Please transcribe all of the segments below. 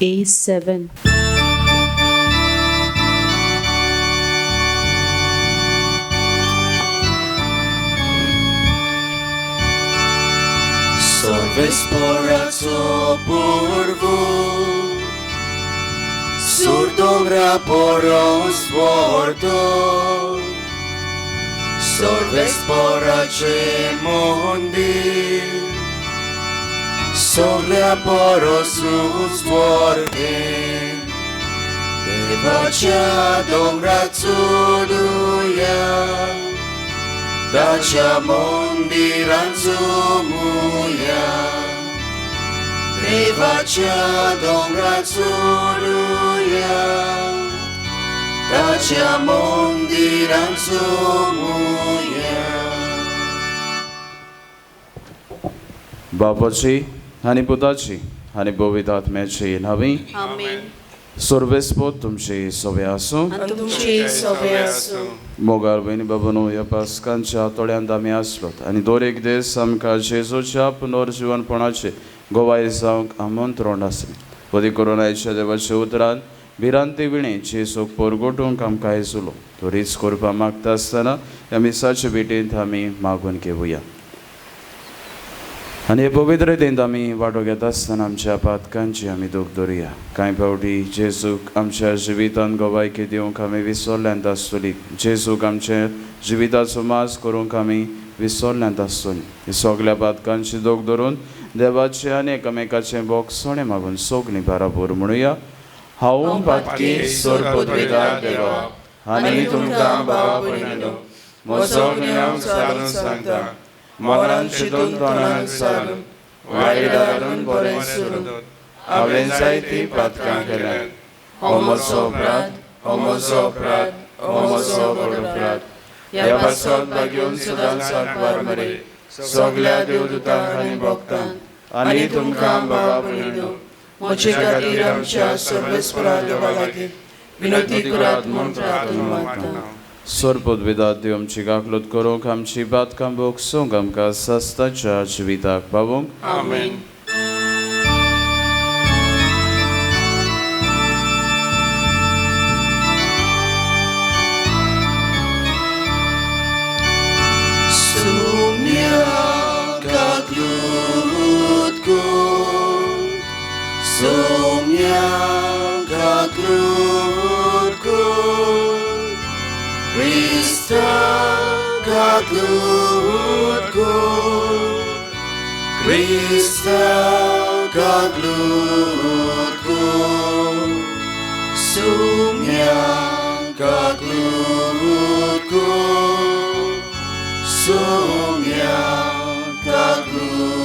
A7. Sorvespora porvu, Surdongra poros vorto, Sorvespora ce mondi, Soglia poros vorte, Devacia dongra tsuduya, Dacia mondiran zumuya, Devacia dongra tsuduya, Dacia mondiran zumuya. बापाची आनी पुताची आनी पवित्र आत्म्याची नांवी. आमेन. सर्वेस्पोत तुमची सोबे आसूं. आनी तुमची सोबे आसूं. मोगाळ भयणी बाबानो, ह्या पास्कांच्या तोड्यांत आमी आसलोत आनी दर एक दीस आमकां जेजूच्या पुनर्जिवनपणाचे गोवाय जावंक आमंत्रण आसलें. पदी करून आयच्या देवाच्या उतरान भिरांती विणे जेजूक परगटूंक आमकां आयजुलो तो रीच करपाक मागता आसतना ह्या मिसाचे भेटेंत आमी मागून घेवया. आनी हे पवित्रतेंत आमी वांटो घेता आसतना आमच्या पातकांची आमी दूख धरुया. कांय फावटी जेजूक आमच्या जिवितांत गवायकी दिवंक आमी विसरल्यांत आसतली. जेजूक आमच्या जिविताचो मास करूंक आमी विसरल्यांत आसतली. हे सगल्या पातकांची दूख धरून देवाचे आनी एकामेकाचें बोगसणें मागून सगलीं बाराबोर म्हणुया. हांव पातकी सोरपदवीदार देवा आनी तुमकां भावा भयणीनो म्हजो गुन्यांव सारून सांगता, मनान चिंतून तोंडान सारून वायट धाडून बरें सोडून हांवें जायतीं पातकां केल्यांत. हो म्हजो अपराध, हो म्हजो अपराध, हो म्हजो व्हड अपराध. ह्या पासत भाग्योन सदांच सांकवार मरे सगल्या देवदूतांक आनी भक्तांक आनी तुमकां बाबा भयणीनो म्हजे खातीर आमच्या सर्वेस्परा देवा लागीं विनंती करात म्हूण प्रार्थना मागता. सोरपदवेदात देव आमची काकलूत करूंक आमची बातकां भोगसूंक आमकां सस्ताच्या जिविताक पावोवंक. आमेन. Sumya kaklutku, sumya kaklutku, Krista kaklutku, Krista kaklutku, sumya kaklutku, sumya kaklutku.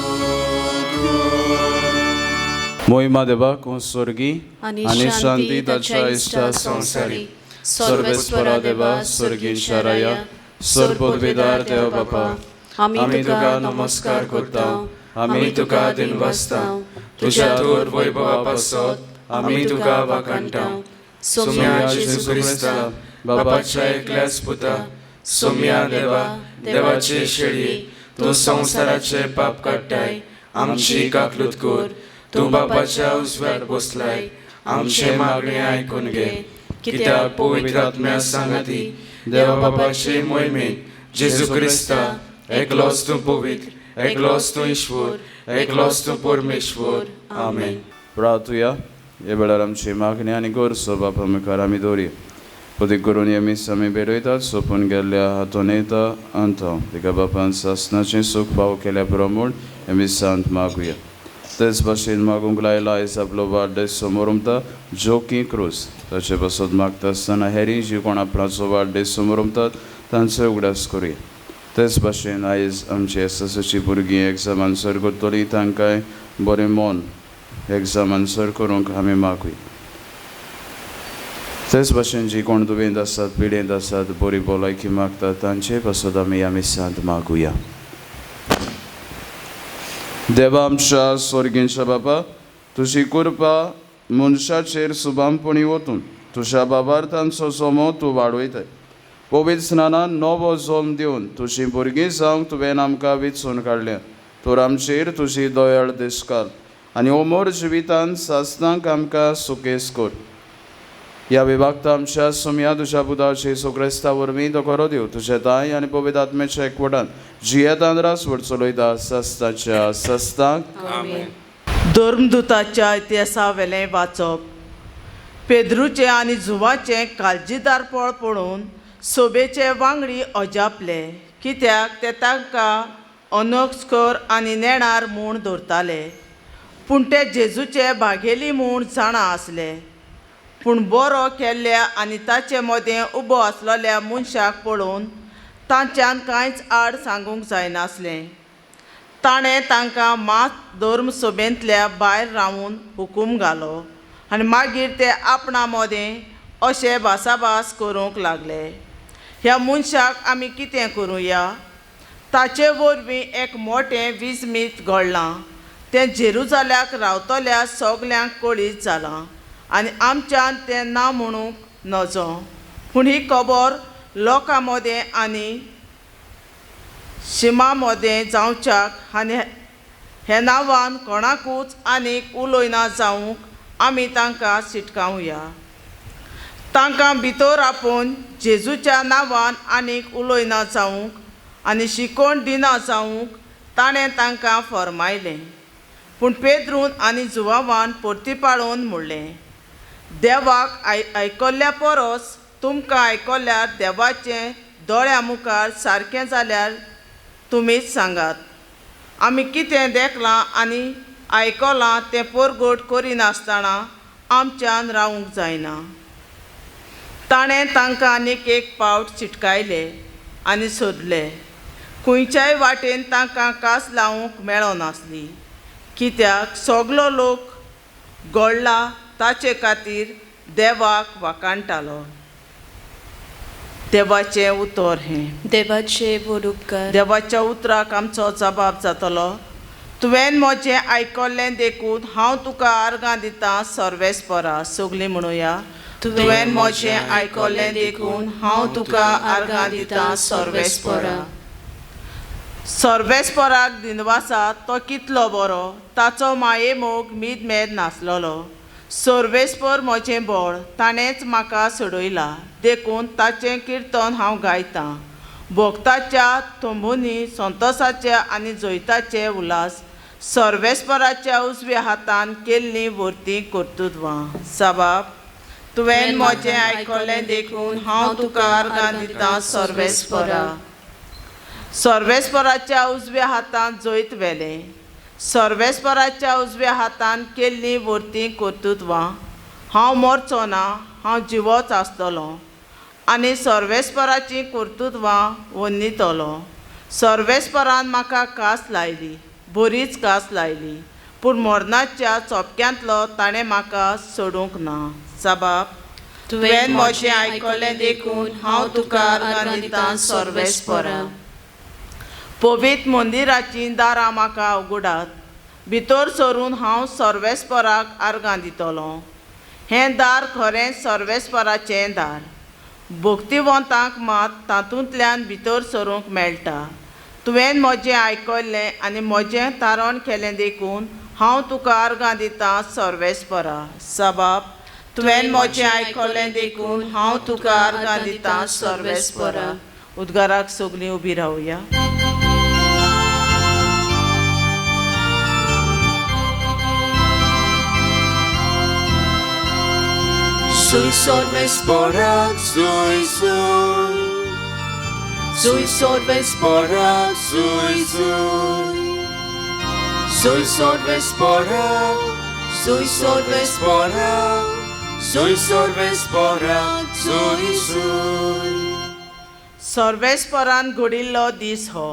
मोहिमा देवाक स्वर्गी आनी शांती ताच्या इश्टा संवसारी. सर्वेस्परा देवा स्वर्गींच्या राया सर्वपदवीदार देव बापा, आमी तुका नमस्कार करता, आमी तुका दिनवासता. तुज्या थोर वैभवा पासत आमी तुका वाखाणटा. सोम्या जेजू क्रिस्ता बापाच्या एकल्याच पुता, सोम्या देवा देवाचे शेळये, तूं संवसाराचे पाप काडटाय, आमची काकलूत कर. तूं बापाच्या उजव्यार बसलाय, आमचे मागणे आयकून घे. कित्याक पवित्र आत्म्या सांगाती देवा बापाचे मोहिमेन जेजू क्रिस्ता एकलोच तूं पवित्र, एकलोच तूं ईश्वर, एकलोच तूं परमेश्वर. आमेन. प्रार्थुया. ह्या वेळार आमची मागणी आनी गरजो बापा मुखार आमी दवरया. पदी करून हे मीस आमी भेटयतात सोंपून गेल्ल्या हातून येता अंत तिका बापान सासनाचें सूख फाव केल्या पुरो म्हूण हे मिसांत मागुया. तेच भाशेन मागूंक लायला आयज आपलो वाडदीस समोरमता जोकी क्रूज ताचे पासत मागता आसतना हेरी जी कोण आपणाचो वाडदीस समोरमतात तांचो उगडास करुया. तेच भाशेन आयज आमची एस एस एची भुरगीं एग्जाम आन्सर करतलीं तांकांय बरें मन एग्जाम आन्सर करूंक आमी मागुया. तेच भाशेन जी कोण दुयेंत आसात पिडेंत आसात बरी भलायकी मागतात तांचे पासत आमी ह्या मिसांत मागुया. देवा आमच्या स्वर्गींच्या बापा, तुजी कृपा मनशाचेर सुबामपणी वतून तुज्या बाबार तांचो जमो तूं वाडयताय. पवित्र स्नानान नवो जल्म दिवन तुजी भुरगीं जावंक तुवें आमकां विचून काडल्या. तर आमचेर तुजी दयाळ दिसकाल आनी ओमोर जिवितान सासनाक आमकां सुकेस कर. ह्या विभागता आमच्या सोम्या तुज्या पुता जेजू क्रिस्ता वरवीं तो खरो देव तुज्या ताय आनी पवित्र आत्म्याच्या एकवटान जियेतान रासवट चलयता सस्ताच्या सस्ताक. धर्मदूताच्या इतिहासावेलें वाचप. पेद्रूचें आनी जुवाचें काळजीदारपण पळोवन सोबेचे वांगडी अजापले, कित्याक ते तांकां अनोक्सकर आनी नेणार म्हूण दवरताले, पूण ते जेजूचे भागेली म्हूण जाणा आसले. पूण बरो केल्ल्या आनी ताचे मदें उबो आसलेल्या मनशाक पळोवन तांच्यान कांयच आड सांगूंक जायनासलें. ताणें तांकां मात धर्म सभेंतल्या भायर रावून हुकूम घालो आनी मागीर ते आपणा मदें अशें भासाभास करूंक लागले, ह्या मनशाक आमी कितें करुया? ताचे वरवीं एक मोटें विजमीत घडलां, तें जेरुजाल्याक रावतल्या सगल्यांक कळीत जालां आनी आमच्यान तें ना म्हणूंक नजो. पूण ही खबर लोकां मदें आनी शिमा मदें जावच्याक आनी हे नांवान कोणाकूच आनीक उलयना जावंक आमी तांकां शिटकावया. तांकां भितर आपोवन जेजूच्या नांवान आनीक उलयना जावंक आनी शिकोवन दिना जावंक ताणें तांकां फर्मायलें. पूण पेद्रून आनी जुवावान परतीपाळून म्हणलें, देवाक आयकल्ल्या परस तुमकां आयकल्यार देवाचें दोळ्या मुखार सारकें जाल्यार तुमीच सांगात. आमी कितें देखलां आनी आयकलां तें परगट करिनासतना आमच्यान रावूंक जायना. ताणें तांकां आनीक एक पावट चिटकायले आनी सोदले. खंयच्याय वाटेन तांकां कास लावंक मेळनासली, कित्याक सगलो लोक गोडला ताचे खातीर देवाक वाखाणटालो. देवाचें उतर हें. देवाचे व्हड उपकार. देवाच्या उतराक आमचो जबाब जातलो. तुवें म्हजें आयकल्लें देखून हांव तुका आर्गां दितां सर्वेस्परा. सगलीं म्हणुया, तुवें म्हजें आयकल्लें देखून हांव तुका आर्गां दितां सर्वेस्परा. सर्वेस्पराक दिनवासा, तो कितलो बरो, ताचो माये मोग मीदमेद नासलेलो. सर्वेस्पर म्हजें बळ, ताणेंच म्हाका सोडयला, देखून ताचें किर्तन हांव गायतां. भोगताच्या तंबूंनी संतोसाचे आनी जैताचे उल्हास, सर्वेस्पराच्या उजव्या हातान केल्लीं व्हरतीं कर्तृत्वां. साबाब, तुवें म्हजें आयकल्लें देखून हांव तुका आर्गां दितां सर्वेस्परा. सर्वेस्पराच्या उजव्या हातान जैत व्हेलें. सर्वेस्पराच्या उजव्या हातान केल्लीं व्हरतीं कर्तृत्वां. हांव मरचो ना, हांव जिवोच आसतलो आनी सर्वेस्पराचीं कर्तृत्वां वन्नितलो. सर्वेस्परान म्हाका कास लायली, बरीच कास लायली, पूण मरणाच्या चोपक्यांतलो ताणें म्हाका सोडूंक ना. साबाब, तुवें म्हजें आयकल्लें देखून हांव तुका आर्गां दितां सर्वेस्परा. पवित्र मंदिराचीं दारां म्हाका उगडात, भितर सरून हांव सर्वेस्पराक आर्गां दितलो. हें दार खरें सर्वेस्पराचें दार, भक्तिवंतांक मात तातूंतल्यान भितर सरूंक मेळटा. तुवें म्हजें आयकल्लें आनी म्हजें तारण केलें देखून हांव तुका आर्गां दितां सर्वेस्परा. साबाब, तुवें म्हजें आयकल्लें देखून हांव तुका आर्गां दितां सर्वेस्परा. उद्गाराक सगलीं उबी रावया. Sui sorvesporak, sui sui. Sui sorvesporak, sui sui. Sui sorvesporak, sui sorvesporak, sui sorvesporak, sui sui. सर्वेस्परान घडिल्लो दीस हो,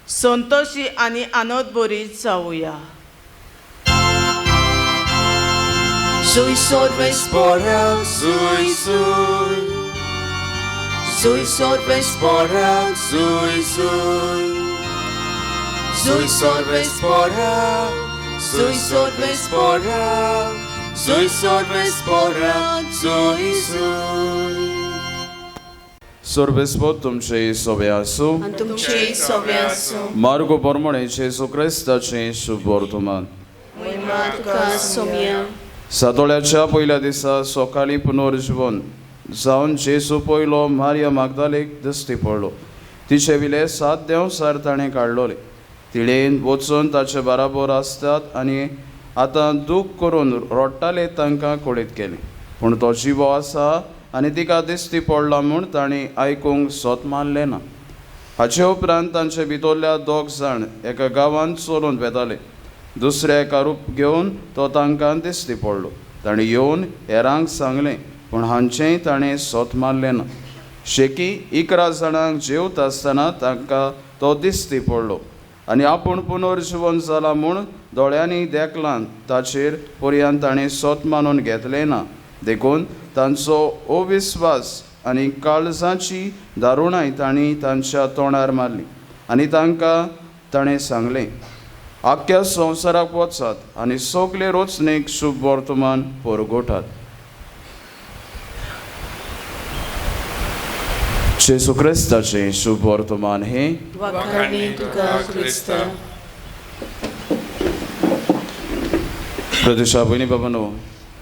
संतोशी आनी आनंदभरीत जावया. Sui sorvesporak, sui sui. Sui sorvesporak, sui sui. Sui sorvesporak, sui sorvesporak, sui sorvesporak, sui sui. सर्वेस्पर तुमचे सोबे आसूं. आनी तुमचे सोबे आसूं. मार्गो प्रमाणे जेजू क्रिस्ताचें शुभ वर्तमान. देवा तुका सोमया. सातोळ्याच्या पयल्या दिसा सकाळीं पुनर्जीवन जावन जेजू पयलो मारिया मागदालेक दिश्टी पडलो. तिचे विले 7 देंवसार ताणें काडलोले. तिणेन वचून ताचे बराबर आसतात आनी आतां दूख करून रडटाले तांकां कळीत केलें. पूण तो जिवो आसा आनी तिका दिश्टी पडला म्हूण तांणी आयकूंक सोत मारलें ना. हाचे उपरांत तांचे भितरल्या 2 जाण एका गांवांत चलून वेताले. दुसऱ्या एका रूप घेवन तो तांकां दिश्टी पडलो. ताणें येवन हेरांक सांगलें, पूण हांचेंय ताणें सोत मारलें ना. शेकी 11 जाणांक जेवता आसतना तांकां तो दिश्टी पडलो आनी आपूण पुनर्जीवन जाला म्हूण दोळ्यांनी देखलां ताचेर पर्यंत ताणें सोत मानून घेतलें ना. देखून तांचो अविस्वास आनी काळजाची दारुणाय तांणी तांच्या तोंडार मारली आनी तांकां ताणें सांगलें, आख्ख्या संवसाराक वचात आनी सगळे रचणेक शुभ वर्तमान परगटात. जेजू क्रिस्ताचें शुभ वर्तमान हें. वाखाणणी तुका क्रिस्ता. प्रदेशा भयणी बाबानो,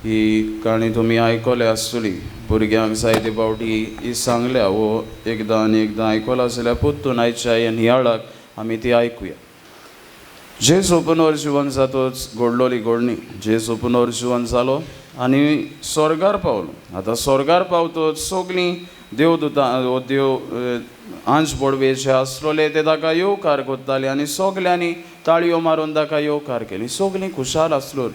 ही काणी तुमी आयकल्या आसतली. भुरग्यांक जायते फावटी ही सांगल्या वो एकदां आनी एकदां आयकलां जाल्यार परतून आयच्या ह्या नियाळाक आमी ती आयकुया. जेजू पुनर्जीवन जातच घडलोली घडणी. जेजू पुनर्जीवन जालो आनी स्वर्गार पावलो. आतां स्वर्गार पावतच सगळीं देवदूतां देव आंज बोडवे जे आसलोले ते ताका येवकार करताले आनी सगल्यांनी ताळयो मारून ताका येवकार केली. सगळीं खुशाल आसलो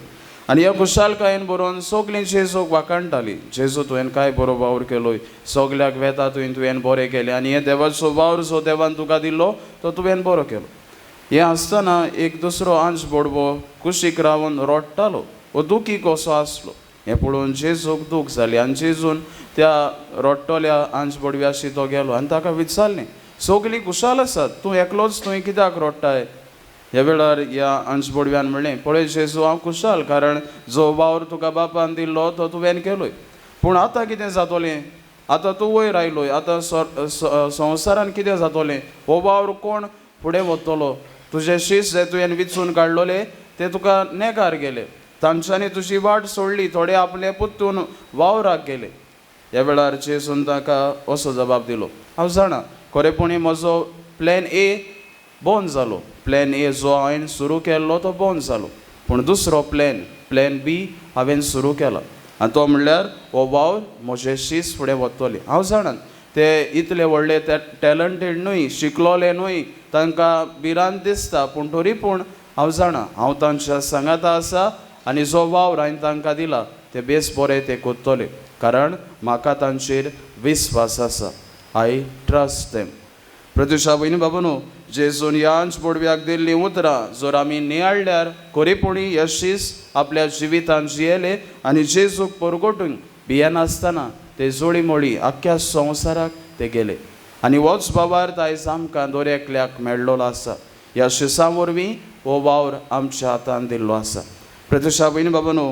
आनी ह्या खुशालकायेन बरोवन सगळीं जेजूक वाखाणटालीं. जेजू तुवें काय बरो वावर केलोय, सगल्याक वेता तुवें बरें केलें आनी हे देवाचो वावर जो देवान तुका दिल्लो तो तुवें बरो केलो. हें आसतना एक दुसरो आंज बोडवो कुशीक रावन रडटालो वो दुखी कसो आसलो. हें पळोवन जेजूक दूख जाली आनी जेजून त्या रडटल्या आंज बोडव्याशी तो गेलो आनी ताका विचारलें, सगळीं खुशाल आसात, तूं एकलोच तुवें कित्याक रडटाय? ह्या वेळार ह्या आंज बोडव्यान म्हणलें, पळय जेजू, हांव खुशाल कारण जो वावर तुका बापान दिल्लो तो तुवें केलोय. पूण आतां कितें जातलें? आतां तूं वयर आयलोय, आतां संवसारान कितें जातलें? हो वावर कोण फुडें वतलो? तुजे शीस जे तुवें विचून काडलोले ते तुका नेकार गेले, तांच्यांनी तुजी वाट सोडली, थोडे आपले पुत्तून वावराक गेले. ह्या वेळार जेजून ताका असो जबाब दिलो, हांव जाणा खरेपणी म्हजो प्लॅन ए बंद जालो. प्लॅन ए जो हांवें सुरू केल्लो तो बंद जालो, पूण दुसरो प्लॅन, प्लॅन बी हांवें सुरू केला आनी तो म्हणल्यार हो वावर म्हजे शीस फुडें वतले. हांव जाणा ते इतले व्हडले ते टॅलंटेड न्हय, शिकलोले न्हय, तांकां भिरांत दिसता, पूण तरी पूण हांव जाणा हांव तांच्या सांगाता आसा आनी जो वावर हांवें तांकां दिला ते बेस बरे ते करतले, कारण म्हाका तांचेर विस्वास आसा. I trust them. Pratyusha भयणी बाबानो, जेजून ह्या आंज बोडव्याक दिल्लीं उतरां जर आमी नियाळ्ळ्यार खरेपणी ह्या शीस आपल्या जिवितांत जियेले आनी जेजूक परगटूंक भियेनासतना ते जोळीमोळी आख्ख्या संवसाराक ते गेले आनी होच बाबार आयज आमकां दर एकल्याक मेळ्ळोलो आसा. ह्या शिसां वरवीं हो वावर आमच्या हातान दिल्लो आसा. प्रत्युषा भयणी बाबानो,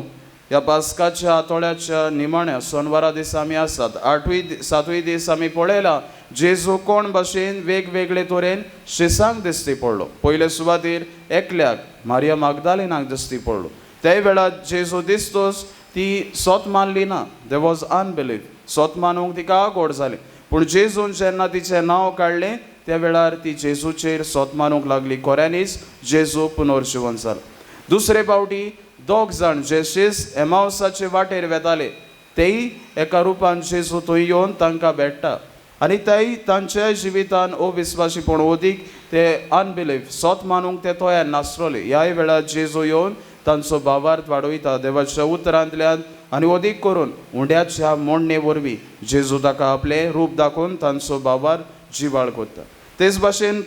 ह्या पास्काच्या आठवड्याच्या निमाण्या सोनवारा दिसा आमी आसात. 8वी 7वी दीस आमी पळयला जेजू कोण भाशेन वेगवेगळे तरेन शिसांक दिश्टी पडलो. पयले सुवातेर एकल्याक मारिया मागदालिनाक दिश्टी पडलो. त्या वेळार जेजू दिसतोच ती सोत मानली ना, they was unbelief, सोत मानूंक तिका आगोड जाली. पूण जेजून जेन्ना तिचें नांव काडलें त्या वेळार ती जेजूचेर सोत मानूंक लागली. खऱ्यांनीच जेजू पुनर्जीवन जालो. दुसरे फावटी 2 जाण जे शीस एमावसाचे वाटेर वेताले तेय एका रुपान जेजू थंय येवन तांकां भेट्टा आनी तेय तांच्या जिवितान अविस्वासीपण अदीक ते अनबिलीफ, सोत मानूंक ते तयार नासलोले. ह्याय वेळार जेजू येवन तांचो भावार्थ वाडयता देवाच्या उतरांतल्यान आनी अदीक करून उंड्याच्या मोडणे वरवीं जेजू ताका आपलें रूप दाखोवन तांचो भावार्थ जिवाळ करता. तेच भाशेन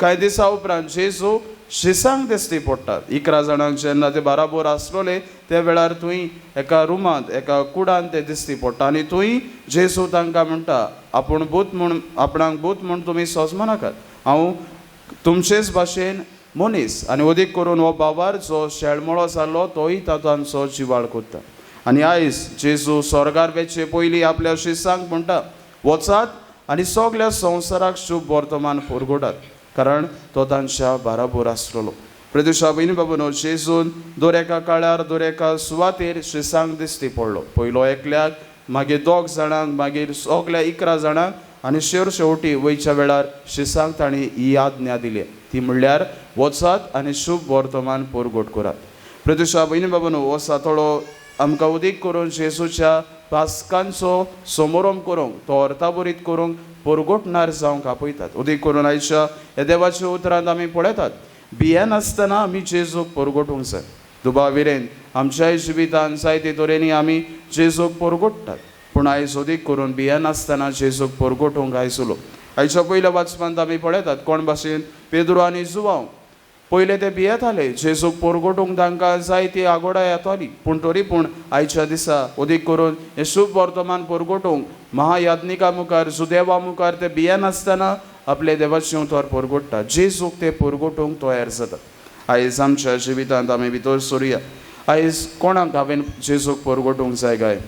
कांय दिसां उपरांत जेजू शिसांक दिश्टी पडटात. 11 जाणांक जेन्ना ते बाराबोर आसलोले त्या वेळार थंय एका रुमांत एका कुडान ते दिश्टी पडटा आनी थंय जेजू तांकां म्हणटा, आपूण भूत म्हूण, आपणाक भूत म्हूण तुमी सोजमनाकात, हांव तुमचेच भाशेन मनीस. आनी अदीक करून हो बाबार जो शेळमळो जाल्लो तोय तांचो जिवाळ करता. आनी आयज जेजू स्वर्गार वेचे पयलीं आपल्या शिसांक म्हणटा, वचात आनी सगल्या संवसाराक शुभ वर्तमान परगटात, कारण तो तांच्या बाराबोर आसलेलो. प्रदुशा भयणी बाबूनो, जेजून दर एका काळार दर एका सुवातेर शिसांक दिश्टी पडलो. पयलो एकल्याक, मागीर 2 जाणांक, मागीर सगल्या 11 जाणांक आनी शेवटी वयच्या वेळार शिसांक तांणी ही आज्ञा दिली, ती म्हणल्यार वचात आनी शुभ वर्तमान परगट करात. प्रदुशा भयणी बाबूनो, हो सातोळो आमकां उदीक करून जेजूच्या पास्कांचो समोरम करूंक, तो अर्थाबरीत करूंक परगटणार जावंक आपयतात. उदीक करून आयच्या ह्या देवाच्या उतरांत आमी पळयतात, भियेनासतना आमी जेजूक परगटूंक जाय. दुबाविरेन आमच्याय जिवितान जायते तरेनी आमी जेजूक परगट्टात, पूण आयज अदीक करून भियेनासतना जेजूक परगटूंक आयज उलो. आयच्या पयल्या वाचपांत आमी पळयतात कोण भाशेन पेद्रू आनी जुवांव पयले ते भियेताले, जेजूक परगटूंक तांकां जायती आगोडा येताली, पूण तरी पूण आयच्या दिसा अदीक करून हें शुभ वर्तमान परगटूंक महायाज्ञिका मुखार, जुदेवा मुखार ते भियेनासतना आपले देवाचें उतर परगट्टा, जेजूक ते परगटूंक तयार जाता. आयज आमच्या जिवितांत आमी भितर सरुया. आयज कोणाक हांवें जेजूक परगटूंक जाय काय?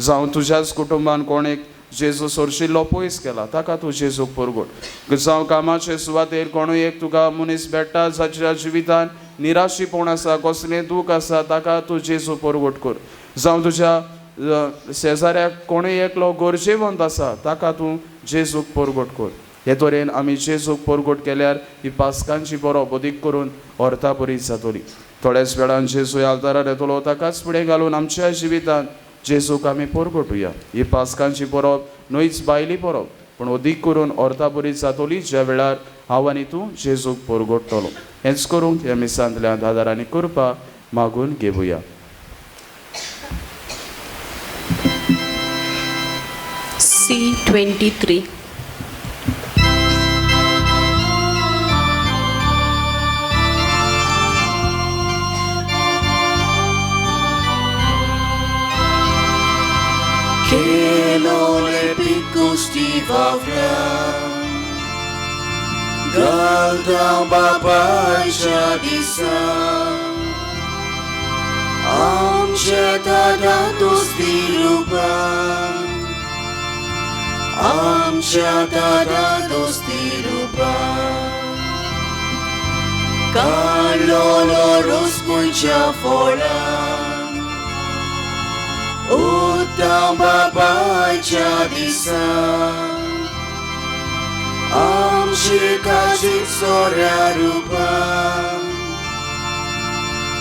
जावं तुज्याच कुटुंबान कोण एक जेजू सोरशिल्लो पयस केला, ताका तूं जेजूक परगट. जावं कामाचे सुवातेर कोणूय एक तुका मनीस भेट्टा जाच्या जिवितान निराशीपण आसा, कसलें दूख आसा, ताका तूं जेजू परगट कर. जावं तुज्या शेजाऱ्याक कोणूय एकलो गरजेवंत आसा, ताका तूं जेजूक परगट कर. हे तरेन आमी जेजूक परगट केल्यार ही पास्कांची परब अदीक करून अर्थाबरी जातली. थोड्याच वेळान जेजू आल्तारार येतलो, ताकाच फुडें घालून आमच्या जिवितान जेजूक आमी परगटुया. ही पास्कांची परब न्हयच भायली परब, पूण अदीक करून अर्थाबरी जातली ज्या वेळार हांव आनी तूं जेजूक परगट्टलो. हेंच करूंक ह्या मिसांतल्या आदारांनी करपा मागून घेवया. C23. Che le piccosti vavra Galdam babaja disa Amce tadatos dirupa Amce tadatos dirupa Carlolo rusmuncha fola Uttam babaja disa Amci kazi soria rupa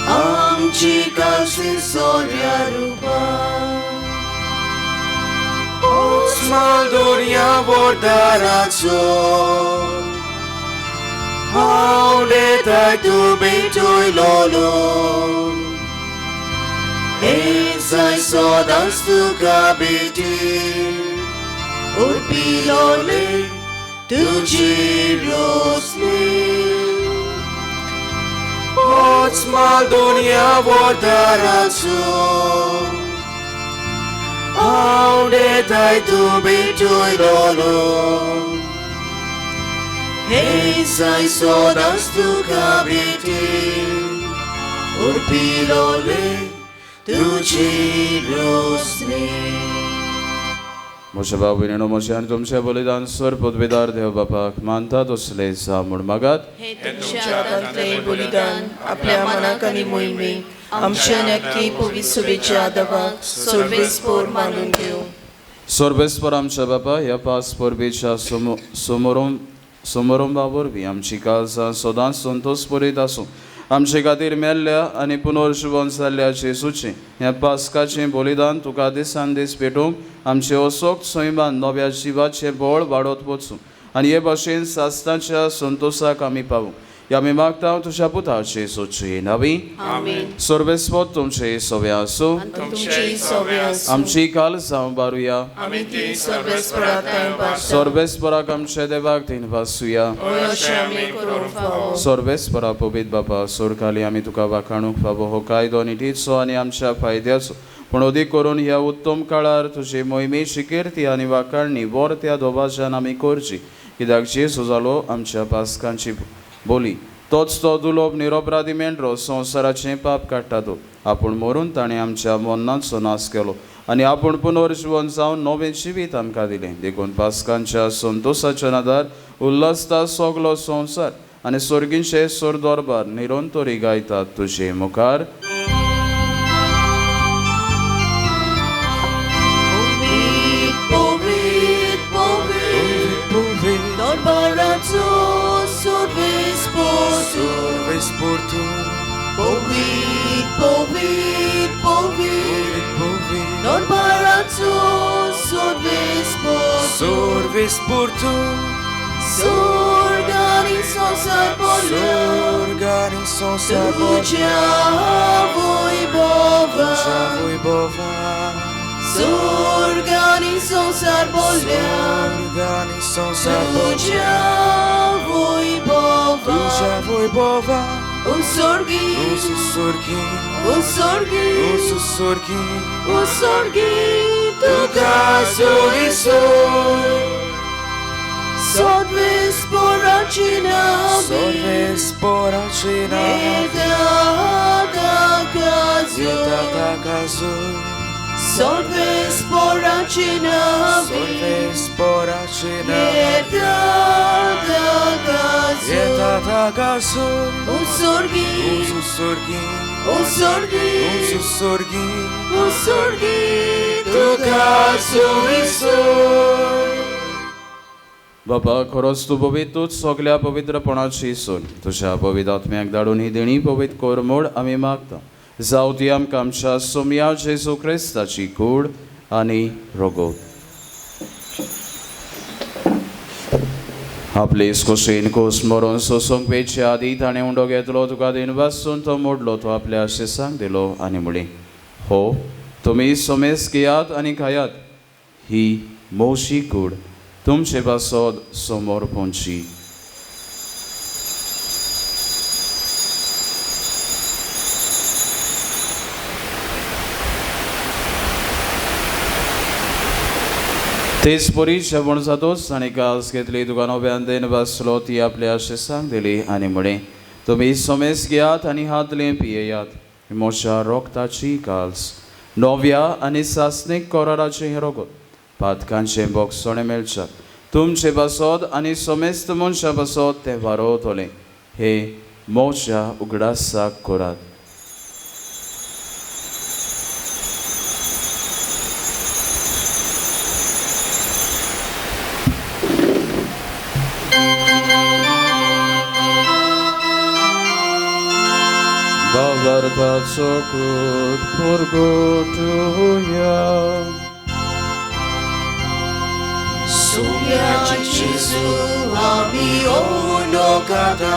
Amci kazi soria rupa Osman dunia bordarazo How did I to be to lolo Inside so dance to kabiti Urpilole tu girosni Osman dunia bordarazo How did I to be to lolo Inside so dance to kabiti Urpilole tu girosni. म्हज्या भाव भयणीनो, म्हजें आनी तुमचें बलिदान sir पदवेदार देव बापाक मानता तसलें जा म्हूण मागात. हे तुमच्या हातांतलें बलिदान आपल्या मनाक आनी मोहिमेक आमच्या नक्की पवित्र आदावाक सर्वेस्पोर मानून घेवं. सर्वेस्पोर आमच्या बापा ह्या पास परबेच्या समोरंबा वरवीं आमची काळजां सदांच संतोश पुरयत आसूं. आमचे खातीर मेल्ल्या आनी पुनर्जिवन जाल्ल्या जेजूचें ह्या पास्काचें बलिदान तुका दिसान दीस पेटोवंक आमचे असोक सैमान नव्या जिवाचें बळ वाडत वचूं आनी हे भाशेन सासणाच्या संतोशाक आमी पावूं. ह्या आमी मागता तुज्या पुता जेजूचे नांवी. सर्वेस्पोर तुमचे सवे आसूं. आमची काल जावं बारुया. सर्वेस्पोराक आमच्या देवाक दिनवासुया. सर्वेस्पोरा पवित्र बापा सोरकाली आमी तुका वाखाणूंक फावो हो कायदो नितीचो आनी आमच्या फायद्याचो, पूण अदीक करून ह्या उत्तम काळार तुजी मोहिमेची किर्ती आनी वाखाणणी वर त्या दोबाज्यान आमी करची, कित्याक जेजू जालो आमच्या पास्कांची बोली. तोच तो दुलोब निरोपराधी मेंढरो संवसाराचें पाप काडटा तो आपूण मरून ताणें आमच्या मरणाचो नाश केलो आनी आपूण पुनर्जिवन जावन नवें जिवीत आमकां दिलें. देखून पास्कांच्या संतोशाच्या नादार उल्हासता सगलो संवसार आनी सोर्गींचे सोर दरबार निरंतरी गायतात तुजे मुखार. बाबा खरोच तूं पवित्र सगल्या पवित्रपणाची सून तुज्या पवित्र आत्म्याक धाडून ही देणी पवित्र कर म्हूण आमी मागता. जावं ती आमकां आमच्या सोमया जेजू क्रिस्ताची कूड आनी रोगोत. आपले कुशीन कूस मरोन सोसूंक वेचे आदी ताणें उंडो घेतलो, तुका दिन वासून तो मोडलो, तो आपल्या शिसांक दिलो आनी म्हणलें, हो तुमी सोमेस घेयात आनी खायात, ही मोशी कूड तुमचे पासत समोर पोंची. तेच परी जेवण जातोच आनी कास घेतली, तुका नव्यान then बसलो, ती आपल्या शिसांक दिली आनी म्हणलें, तुमी सोमेस घेयात आनी हातले पियेयात, म्हज्या रोगताची काल्स नव्या आनी सासणीक कराराचें हें रोगत पातकांचें बोगसणें मेळच्या तुमचे पासत आनी समेस्त मनशां पासत तें वारोवतलें. हे म्हज्या उगडासाक करात. बाबार्थाचो कूट पुरगोटुया. Jesu आमी ओनो खाता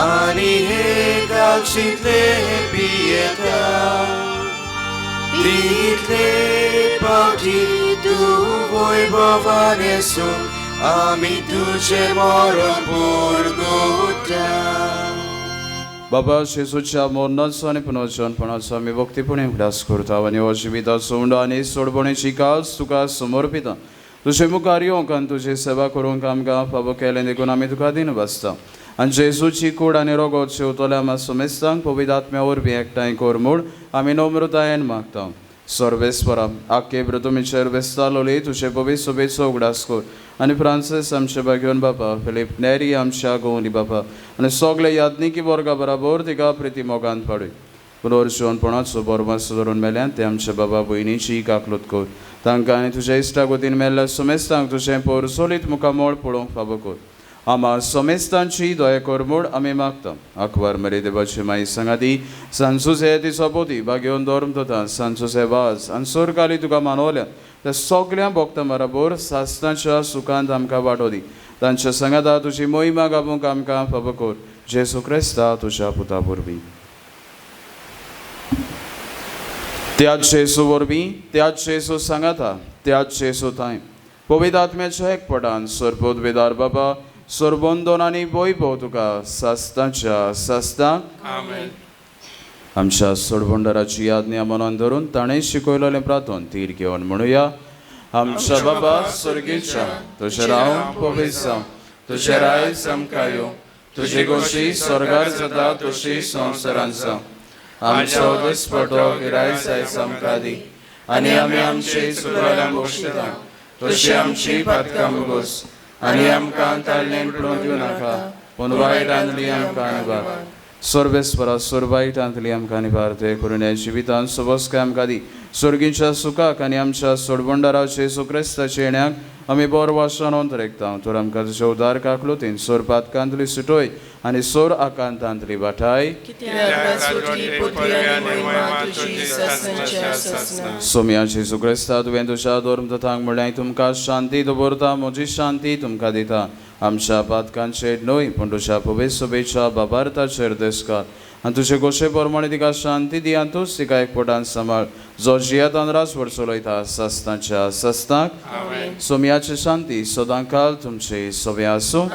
आनी हे कालशींतले पियेता तितले पावटी तूं वैभवान येसू आमी तुजें मरण पुरगुटा. बाबा जेजूच्या मरणाचो आनी पुनर्जनपणाचो आमी भक्तीपणी उगडास करता आनी हो जिविताचो उंडो आनी सोडपणेची काल्स तुका समर्पिता. तुजे मुखार येवंक आनी तुजी सेवा करूंक आमकां फावो केलें देखून आमी तुका दिन बसता. आनी जेजूची कूड आनी रोगोत शेवतल्या आमकां समेस्तांक पवित्र आत्म्या वरवीं एकठांय कर म्हूण आमी नम्रतायेन मागता. सर्वेस्परा आख्खे पृथ्वीचेर वेसतालोली तुजे पवित्र सोबेचो उगडास कर आनी फ्रांसीस आमचे भाग्योन बापा, फिलीप नेरी आमच्या गोवनी बापा आनी सगळे याज्ञिकी वर्गा बराबर तिका प्रिती मोगान पाडूय. पुनर्जीवनपणाचो बरमास धरून मेल्यान ते आमच्या बाबा भयणीची काकलूत कर. तांकां आनी तुज्या इश्टा गोतीन मेल्ल्या समेस्तांक तुजें पोरसोलीत मुखामळ पळोवंक फावो कर. आमा समेस्तांची दया कर म्हूण आमी मागता. आंकवार मरे देवाची माई सांगाती सांजुसे तिचो पोती भाग्योवन धर्म तथा सांजुसे वाज आनी सोरकाली तुका मानवल्या त्या सगळ्या भक्तां बराबर सासणाच्या सुखांत आमकां वांटो दी. तांच्या सांगाता तुजी मोहिमा गावूंक आमकां फावो कर. जेजू क्रिस्ता तुज्या पुता वरवीं. त्याच जेजू वरवीं, त्याच जेजू सांगाता, त्याच जेजू थांय पवित्र आत्म्याच्या एकपटान सरपोत वेदार बाबा सरबंदोन आनी वैभव तुका सासणाच्या सासणाक. आमच्या सोडबंडाराची आज्ञा मनान धरून ताणें शिकयलेलें प्रार्थन तीर घेवन म्हणुया. आमच्या बाबा स्वर्गीच्या तुजें नांव पवित्र जावं, तुजें राज आमकां येवं, तुजी गोशी स्वर्गार जाता तशी संवसारांत जावं. आमचो दिसपटो गिरायक आयज आमकां दी आनी आमी आमचे चुकलेल्यांक बक्षिता तशी आमची पातकां भोगोस आनी आमकां ताळणेन पडूंक दिवं नाका, पूण वायटांतली आमकां निवार. सर्वेस्परा सोर वायटांतली आमकां निवार. ते करून ह्या जिवितान सोबसकाय आमकां दी. सोर्गींच्या सुखाक आनी आमच्या सोडबंडाराचे येसू क्रिस्ताच्या येण्याक आमी बरो वासान अंतरेकता. तर आमकां तुज्या उदार काकलुतीन सोर पातकांतली सुटोय आनी सोर आकांतांतली वाटाय. सोम्या जेजू क्रिस्ता, तुवें तुज्या धर्म तथांक म्हणल्यार तुमकां शांती दवरता, म्हजी शांती तुमकां दिता. आमच्या पातकांचेर न्हय पूण तुज्या पवित्र सभेच्या बाबार्थाचेर देसकार आनी तुजे गोशे प्रमाणे तिका शांती दी आनी तूंच तिका एकपटान सांबाळ, जो जियेतान राजवट चलयता सस्तांच्या सस्तांक. सोम्याची शांती सदांकाल तुमचे सवे आसूं.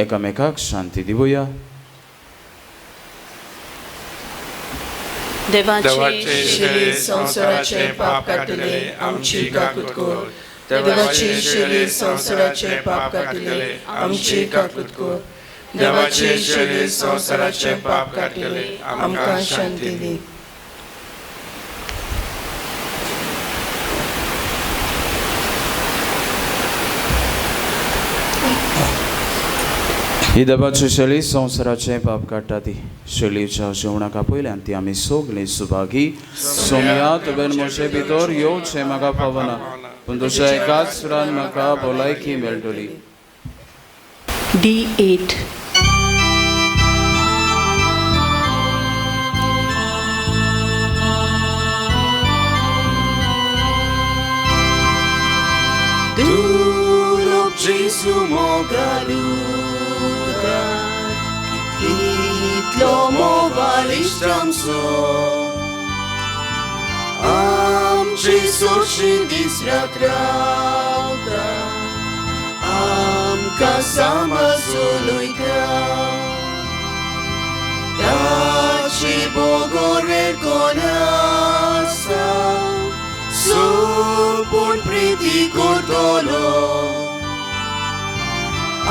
एकामेकाक शांती दिवया. देवाचे शेली संवसाराचे पाप काडटले आमची काकूत कर. देवाची शेली संवसाराचे पाप काडटले आमची काकूत कर. देवाची शेली संवसाराचे पाप काडटले आमकां शांती दी. ही देवाची शेली संवसाराचें पाप काडटा ती शेलीच्या जेवणाक आपयल्यान ती आमी सगळीं सुभागी. सोम्या, तुवें म्हजे भितर येवचें म्हाका पावना, पूण तुज्या एकाच सुरान म्हाका भलायकी मेळटली. D8. Dulog Jesu mogaluta, kitlo mo valishtamso, am Jesu shindisratrauta, am kasama suluita, tachi bogorer konasa, supun priti kortolo,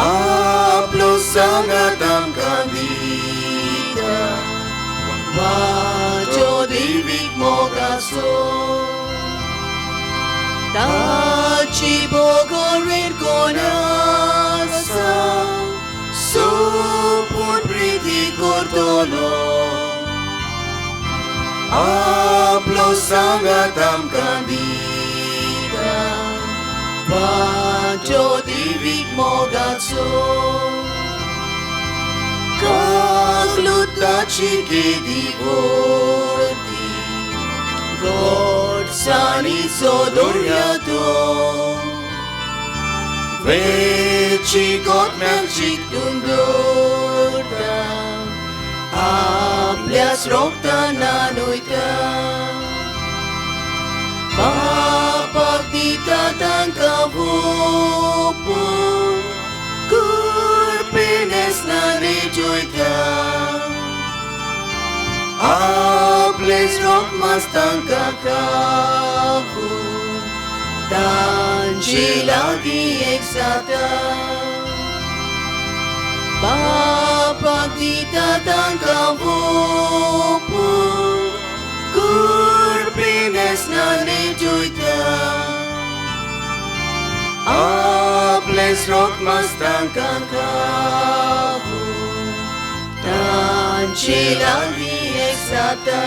aplo sangatam kandita, vacho divik mogaso, tachi bogorer konasa, supun priti kortolo, aplo sangatam kandita, vacho divik mogaso, kaklutachi kedivorti, God sani sodoryato, vechi God melchik dundorta, aplyas rokta nanuita, papagdita tangkavupun, kurpines na nijuita, aples rokmas tangkakavu, tanchilagi eksata, papagdita tangkavupun, kurpines na nijuita, aples rokmas tangkakavu, tanchilagi eksata.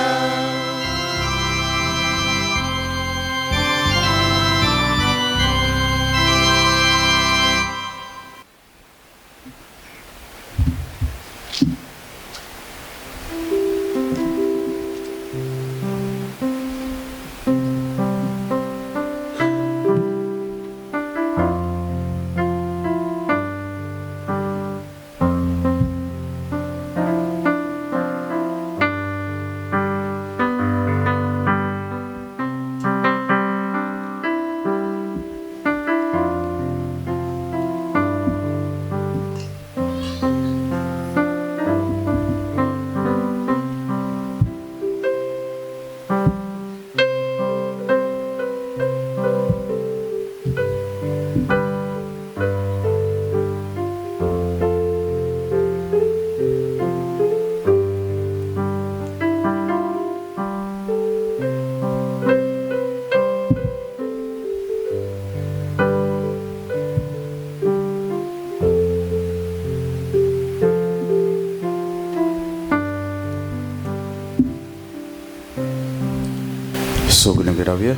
सगळीं विरावया.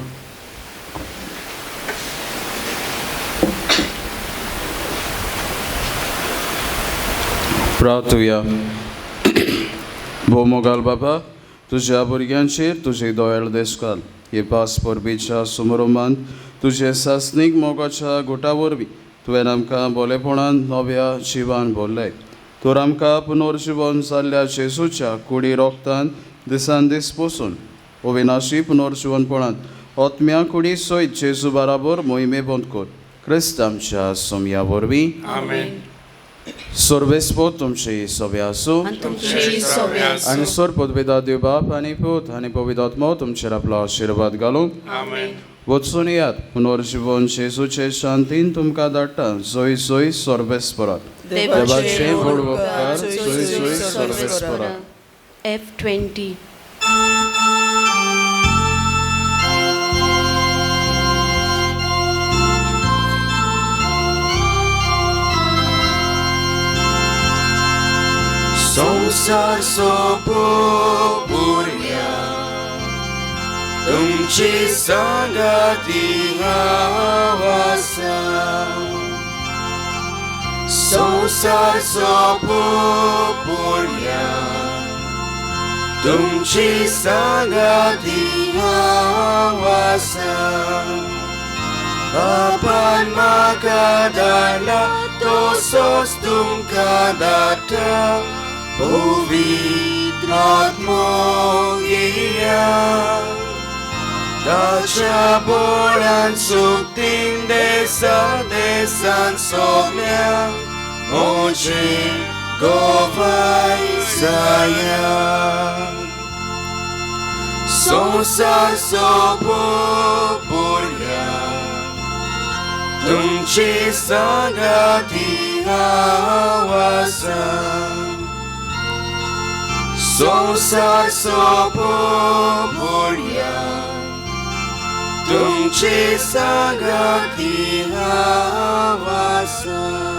प्रार्थुया. भोव बाबा, तुज्या भुरग्यांचेर तुजे दोयाळ देशकाल हे pass परबीच्या समारंभान तुजे सासणीक मोगाच्या गोटा वरवीं तुवें आमकां बोलेपणान नव्या जिवान भरले. तर आमकां पुनर्जिवन जाल्ल्या जेजूच्या कुडी रोगतान दिसान दीस पोसून अविनाशी पुनर्जिवनपणांत आत्म्या कुडी सयत जेजू बराबर मोहिमे बंद कर. क्रिस्त आमच्या सोमया वरवीं. आमेन. सर्वेस्पोत तुमचे सोबे आसूं आनी सर पदवेदा देव बाप आनी पूत आनी पवित्र आत्मो तुमचेर आपलो आशिर्वाद घालूं. वचून येयात. पुनर्जिवन जेजूचे शांतीन तुमकां धाडटा. जोय जोय सर्वेस्परात. देवाचे व्हड उपकार. जोय जोय सर्वेस्परात. F20. संसार सोपो पुरया तुमची सांगाती हांव आसा. संसार सोपो पुरया तुमची सांगाती हांव आसा. बापान म्हाका धाडला तसोच तुमकां धाडटा. पवित्र आत्मो येया ताच्या बोळान सुकतीन देसा देसान सगल्या म्हजे गोवाय जाया. संसार सोपो पुरया तुमची सांगाती हांव आसा. संसार सोपो पुरया तुमची सांगाती हांव आसा.